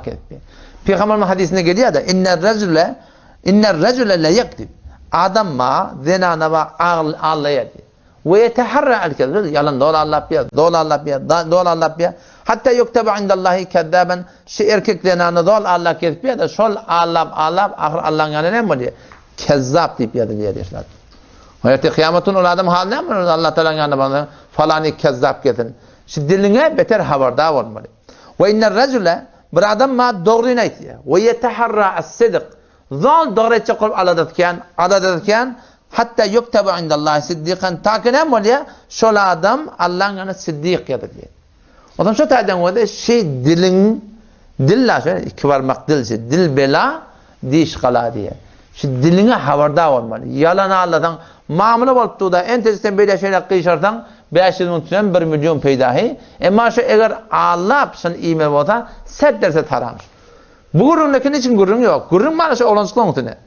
kesipýär. Pygamberimiziň hadysynda gelýär-de, Inner rejule inner rejule le yekzib. Adam ma, zenana ba aldaýar diýýär. We ýeteharra al kezib. Ýalan doly aldap ýör, doly aldap ýör, doly aldap ýör. Hatta ýuktaba indallahi kezzaban. Şu erkek zenany doly aldap gezip ýör-de, şol aldap, aldap ahyr Allaň ýanynda näme bolýar? Kezzap diýip ýazylýar diýýär. Ertir kyýamat güni ol adam haly näme bolar? Allah Tagalaň ýanyna barsaň, falany kezzap gelsin. Şu diliňe beter habardar bolmaly. We inner rejule bir adam ma dogryny aýtýar. We ýeteharra as-sidq. Zol dogry aýtjak bolup alada tutýan, alada tutýan, hatda ýuktaba indallahi siddikan, ta ki näme bolýar? Şol adam Allaň ýanynda siddik ýazylýar. Onsoň şo taýdan bolsa şi diliň dil la şo iki barmak dil şi dil bela diş gala diýýär. Şi diliňe habardar bolmaly. Ýalan aldasaň mamla bolup dur-da entejik sen beýle şeýle gyşarsaň 500 müň tümen 1 million peýdahy. Emma şo eger aldap şony iýmeli bolsa set derset haram. Bu gürrüňdeki niçin gürrüň ýok. Gürrüň bar şo oglanjyklaryň üstüne.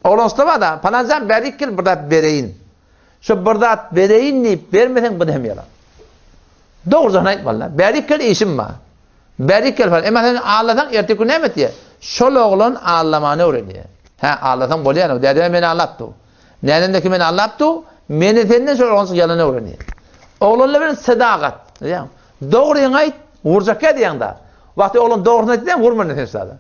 Oglanjyklar bar-da, palanjan bärik gel bir zat bereýin. Şo bir zat bereýin diýip bermeseň bu hem ýalan. Dogrujasyny aýtmaly-da. Bärik gel işim bar. Bärik gel falan. Emma sen aldasaň erteki gün näme etýär? Şol oglan aldamany öwrenýär. Hä, aldasaň bolýar. Dädem meni aldapdy. Nänemdeki meni aldapdy. Meni senden şol oglanjyk ýalan öwrenýär. Oglanlar bilen sadagat. Bilýäňmi? Dogryňy aýt, gurjakýa diýýäň-da. Wagty oglan dogrusyny aýtdy diýýäň, gurma indi sen şada.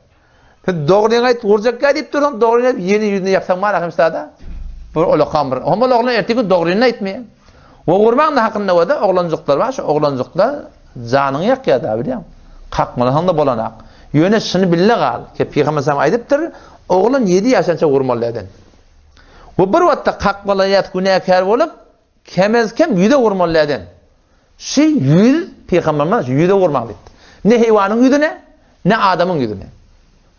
Sen dogryňy aýt, gurjakýa diýip dursaň, dogryňy aýdyp ýene ýüzüne ýapsaň bar ahim şada. Bir olakan bir. Hom ol oglan erteki gün dogryny aýtmaýar. We gurmaň hakynda bolsa oglanjyklar bar, şu oglanjyklar janyňy ýakýar da bilýäň. Kakmalasaň-da bolanak. Ýöne şuny bille gal, ki Pygamber sallam aýdypdyr, oglan 7 ýaşança gurmaly eden. We bir wagtda kakmalaýat günäkär bolup, Kemez-kem ýüze urmaly däden. Şi ýüz pygamberimiz ýüze urmaň diýipdir. Ne heýwanyň ýüzüne, ne adamyň ýüzüne.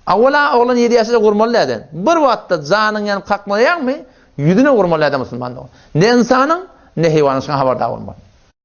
Awala oglan ýedi ýaşaja urmaly däden. Bir wagtda janyň ýanyp kakmaýaňmy, ýüzüne urmaly däden musulman dogan. Ne ynsanyň, ne heýwanyň şuňa habardar bolmaly.